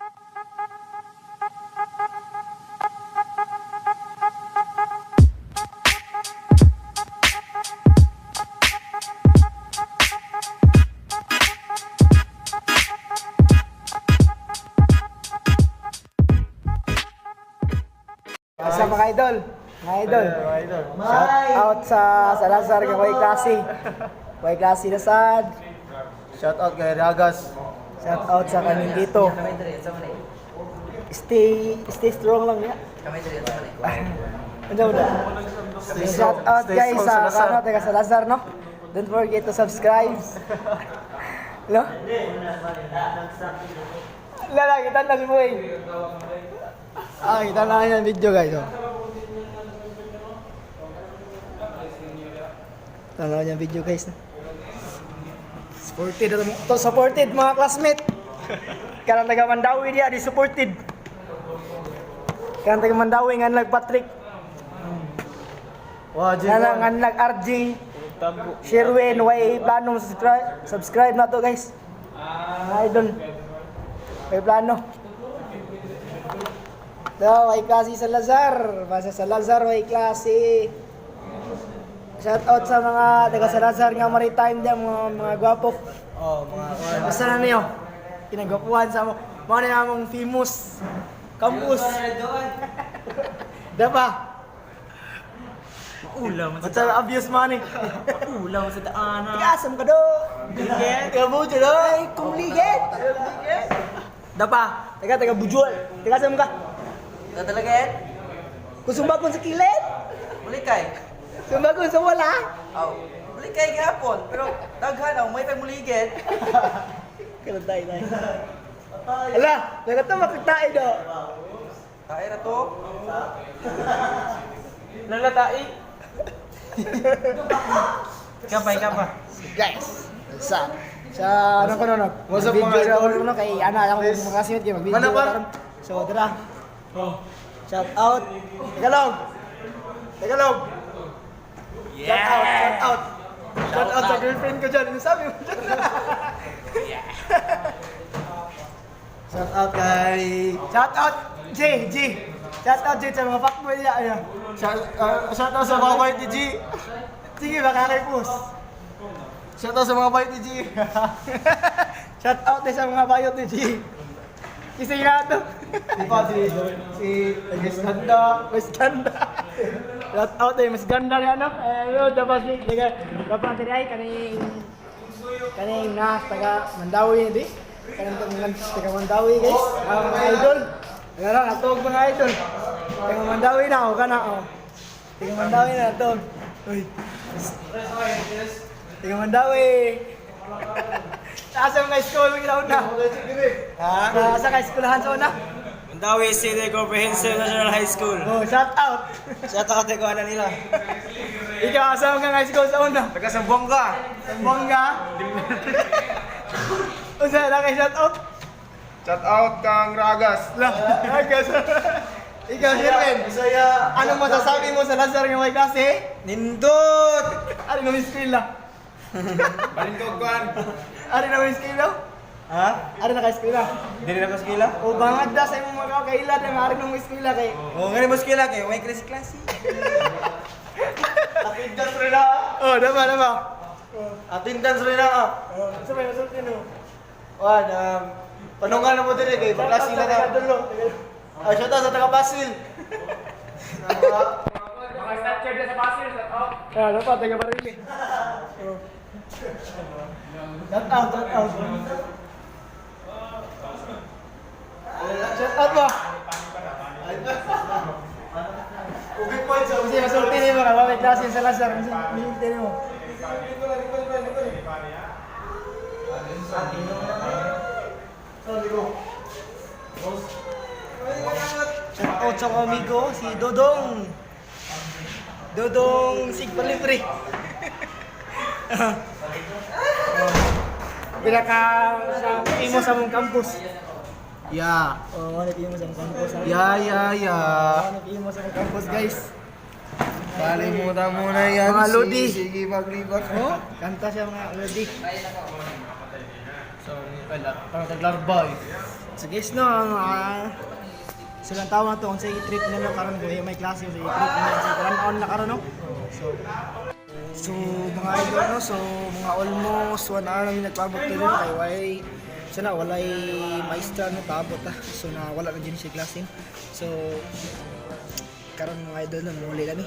Sa mga idol. Mga idol. Shout out sa Salazar nga way klase. Way klase na sad. Shout out kay Ragas. Shout out sa kaning dito. Stay strong lang niya. Ano na? Shout out Stay guys strong, sa Salazar. ano taga Salazar, no? Don't forget to subscribe. No? Lala, kita na si Boy. Ah, kita na yung video, guys. Oh. Tanaw niya video, guys. No? Supported to, supported mga classmate. Karang taga Mandawi diya di supported. Karang taga Mandawi nga nag Patrick. Wa, G. Nga nga nag RG. Sherwin way plano subscribe na to, guys. Mga idol. Way plano. So, way klase sa Lazar. Basta sa Lazar, way klase. Shout out sa mga taga Salazar nga maritime diyan, mga gwapo. Oh, mga Basta na niyo. Kinagwapuhan sa mo. Mga na among famous campus. Dapa. Ulam What's up, abuse money? Ulam sa daanan. Tigasam ka do. Ligit. Taga Bujol, oy. Kung ligit. Dapa. Taga Bujol. Tigasam ka. Talaga yan? Kung sumbakon sa kilid. Mulikay. Sumbakon sa wala. Aw, mulikay gihapon. Pero daghan aw, may pag muligid. Kaya tayo tayo. Ala, nagatawa makagtae do. Tae ra to. Lalatai. Kapay kapa. Guys, sa ano ko no, no. What's up, mga Video idol? ko no kay ana ako Please. mga classmate kay mag-video. Mana ba? karon. So tara. Shout out. Tagalog. Tagalog. Yeah. Shout out, shout out. Shout out sa girlfriend ko dyan. Ano sabi mo dyan? Shout out kay Shout out J, J. Shout out J sa mga fuckboy niya. Ano. Shout out sa mga bayot ni G. Sige, baka kay post. Shout out sa mga bayot ni G. Shout out din sa mga bayot ni G. Kasi nga to. Di ba si Miss Ganda. Mas ganda. Shout out eh, mas ganda niya, no? Eh, yun, dapat si, taga, dapat diri ay, kaning, kaning na, taga Mandawi, di? Kaning taga Mandawi, guys. Ang mga idol. Ayan na, natog mga idol. Taga Mandawi na, o ka na, o. Taga Mandawi na, natog. Uy. Taga Mandawi. Asa mga school, mga una? Ha? Asa ka eskwelahan sa una? Mandawi City Comprehensive National High School. Oh, shout out. Shout out kay kuana nila. Ikaw, asa ka nga school sa una? Taga Zamboanga. Bongga. Unsa na kay shout out? Shout out kang Ragas. La, Agas. Ikaw, Sherwin. Bisaya. Anong masasabi mo sa Lazar nga may klase? Nindot. Ari na may eskwela. Balingkog kuan. Ari na may eskwela. Ha? Ari na kay eskwela. Dili na ko eskwela? O bangag da sa imong mga kaila na ari na mo eskwela kay. Oh, ngani mo eskwela kay may klase klase. Attendance rin na. Oh, dama dama. Attendance rin na. Oh, unsa may masulti no? Wan, panungan na mo diri kay Shout bakla out sila sa na. taga dulo. Ay, shout out sa taga Basil. Ah, dapat taga Barili. Oh. Shout out, shout out. Shout out ba? Ubig points. Kasi masulti ni mo ka, may klase sa Lazar, masulti ni mo. Shout out sa mga amigo, si Dodong. Dodong Sigpalibre. Pila ka sa imo sa mong campus. Yeah. Oh, ano imo sa mong campus? Ha? Yeah. Ano imo sa mong campus, guys? Kalimutan mo na yan. Mga lodi. Sige, maglibak. Oh, kanta siya mga lodi. Sorry, wala. Parang taglarba eh. So guys, no, silang tao na to kung sa trip na no, karon ko may klase sa trip na sa run on na karon, no. So mga idol, no, so mga almost 1 hour namin nagpaabot dito kay way sana walay maestra, no, paabot ah. So na wala na din siya klase. So karon, mga idol, no, muli kami.